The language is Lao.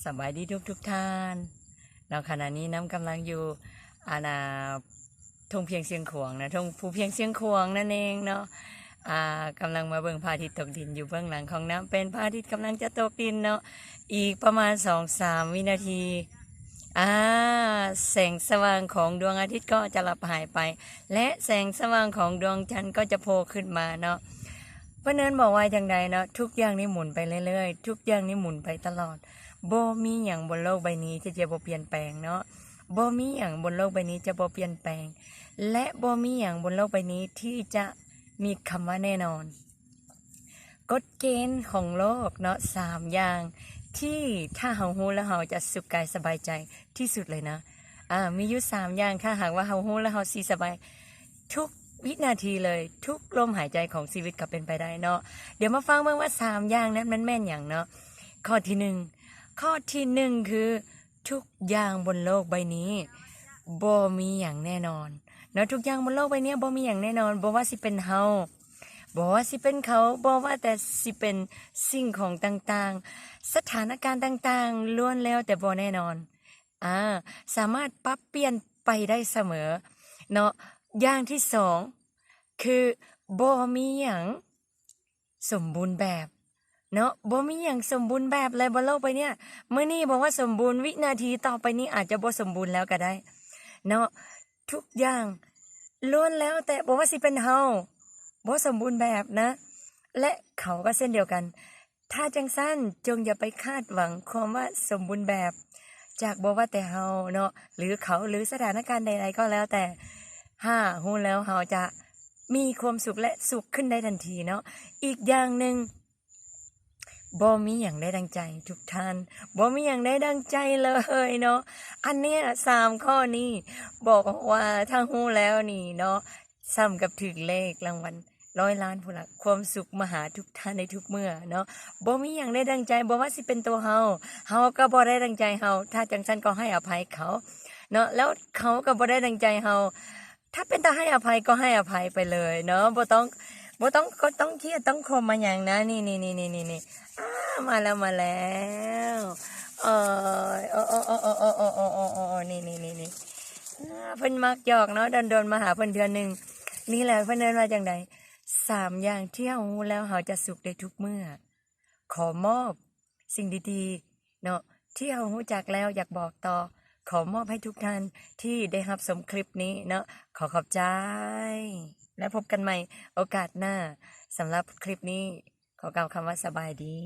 ສະບາຍດີທຸກໆທ່ານເນາະ. ຂະນະນີ້ນ້ຳກຳລັງຢູ່ ອັນ ອ່າ ທົ່ງພຽງຊຽງຂວາງນະ ທົ່ງພູພຽງຊຽງຂວາງນັ້ນເອງເນາະ. ອ່າ ກຳລັງມາເບິ່ງພະອາທິດຕົກດິນຢູ່ເບື້ອງຫຼັງຂອງນ້ຳເປັນ ພະອາທິດກຳລັງຈະຕົກດິນເນາະ. ອີກປະມານສອງສາມວິນາທີ ອ່າ ແສງສະຫວ່າງຂອງດວງອາທິດກໍຈະລັບຫາຍໄປ ແລະ ແສງສະຫວ່າງຂອງດວງຈັນກໍຈະໂຜ່ຂຶ້ນມາເນາະ. ເພິ່ນເອີ້ນບອກວ່າຈັ່ງໃດເນາະ? ທຸກຢ່າງນີ້ໝູນໄປເລື້ອຍໆ ທຸກຢ່າງນີ້ໝູນໄປຕະຫຼອດ. ບໍ່ມີຫຍັງບົນໂລກໃບນີ້ທີ່ຈະບໍ່ປ່ຽນແປງເນາະ. ບໍ່ມີຫຍັງບົນໂລກໃບນີ້ຈະບໍ່ປ່ຽນແປງ ແລະ ບໍ່ມີຫຍັງບົນໂລກໃບນີ້ທີ່ຈະມີຄຳວ່າແນ່ນອນ. ກົດເກນຂອງໂລກເນາະ ສາມຢ່າງທີ່ຖ້າເຮົາຮູ້ແລ້ວເຮົາຈະສຸກກາຍສະບາຍໃຈທີ່ສຸດເລີຍນະ. ອ່າ ມີຢູ່ສາມຢ່າງ ຖ້າຫາກວ່າເຮົາຮູ້ແລ້ວເຮົາຊິສະບາຍ ທຸກວິນາທີເລີຍ ທຸກລົມຫາຍໃຈຂອງຊີວິດກໍເປັນໄປໄດ້ເນາະ. ດຽວມາຟັງເບິ່ງວ່າສາມຢ່າງນັ້ນມັນແມ່ນຫຍັງເນາະ. ຂໍ້ທີໜຶ່ງ ຂໍ້ທີໜຶ່ງຄື ທຸກຢ່າງບົນໂລກໃບນີ້ບໍ່ມີຫຍັງແນ່ນອນເນາະ. ທຸກຢ່າງບົນໂລກໃບນີ້ບໍ່ມີຫຍັງແນ່ນອນ ບໍ່ວ່າຊິເປັນເຮົາ ບໍ່ວ່າຊິເປັນເຂົາ ບໍ່ວ່າແຕ່ຊິເປັນສິ່ງຂອງຕ່າງໆ ສະຖານະການຕ່າງໆ ລ້ວນແລ້ວແຕ່ບໍ່ແນ່ນອນ. ອ່າ ສາມາດປັບປ່ຽນໄປໄດ້ສະເໝີເນາະ. ຢ່າງທີສອງ ຄືບໍ່ມີຫຍັງສົມບູນແບບເນາະ. ບໍ່ມີຫຍັງສົມບູນແບບເລີຍບົນໂລກໃບເນີ້ຍ. ມື້ນີ້ບອກວ່າສົມບູນ ວິນາທີຕໍ່ໄປນີ້ອາດຈະບໍ່ສົມບູນແລ້ວກໍໄດ້ເນາະ. ທຸກຢ່າງລ້ວນແລ້ວແຕ່ ບໍ່ວ່າຊິເປັນເຮົາ ບໍ່ສົມບູນແບບນະ ແລະ ເຂົາກໍເຊັ່ນດຽວກັນ. ຖ້າຈັ່ງຊັ້ນ ຈົ່ງຢ່າໄປຄາດຫວັງຄວາມວ່າສົມບູນແບບ ຈາກບໍ່ວ່າແຕ່ເຮົາເນາະ ຫຼື ເຂົາ ຫຼື ສະຖານະການໃດໆກໍແລ້ວແຕ່. ຖ້າຮູ້ແລ້ວເຮົາຈະມີຄວາມສຸກ ແລະ ສຸກຂຶ້ນໄດ້ທັນທີເນາະ. ອີກຢ່າງໜຶ່ງ ບໍ່ມີຫຍັງໄດ້ດັ່ງໃຈທຸກທ່ານ ບໍ່ມີຫຍັງໄດ້ດັ່ງໃຈເລີຍເນາະ. ອັນເນີ້ຍ ສາມຂໍ້ນີ້ ບອກວ່າຖ້າຮູ້ແລ້ວນີ້ເນາະ ສ່ຳກັບຖືກເລກລາງວັນຮ້ອຍລ້ານພຸ້ນລະ. ຄວາມສຸກມາຫາທຸກທ່ານໃນທຸກເມື່ອເນາະ. ບໍ່ມີຫຍັງໄດ້ດັ່ງໃຈ ບໍ່ວ່າຊິເປັນຕົວເຮົາ ເຮົາກໍບໍ່ໄດ້ດັ່ງໃຈເຮົາ. ຖ້າຈັ່ງຊັ້ນກໍໃຫ້ອະໄພເຂົາເນາະ ແລ້ວເຂົາກໍບໍ່ໄດ້ດັ່ງໃຈເຮົາ. ຖ້າເປັນຕາໃຫ້ອະໄພກໍໃຫ້ອະໄພໄປເລີຍເນາະ ບໍ່ຕ້ອງ ບໍ່ຕ້ອງ ກໍຕ້ອງຄຽດຕ້ອງຄົມມາຫຍັງນະ. ນີ້ໆໆໆ ອ່າ ມາແລ້ວ ມາແລ້ວ ເອີ ໂອ ໂອ ນີ້ໆໆ ອ່າ ເພິ່ນມັກຫຍອກເນາະ ດົນໆມາຫາເພິ່ນເທື່ອໜຶ່ງ. ນີ້ແຫຼະ ເພິ່ນເອີ້ນວ່າຈັ່ງໃດ? ສາມຢ່າງທີ່ເຮົາຮູ້ແລ້ວເຮົາຈະສຸກໄດ້ທຸກເມື່ອ. ຂໍມອບສິ່ງດີໆເນາະ ທີ່ເຮົາຮູ້ຈັກແລ້ວຢາກບອກຕໍ່ ຂໍມອບໃຫ້ທຸກທ່ານທີ່ໄດ້ຮັບຊົມຄລິບນີ້ເນາະ. ຂໍຂອບໃຈ ແລະ ພົບກັນໃໝ່ໂອກາດໜ້າ. ສຳລັບຄລິບນີ້ ຂໍກ່າວຄຳວ່າສະບາຍດີ.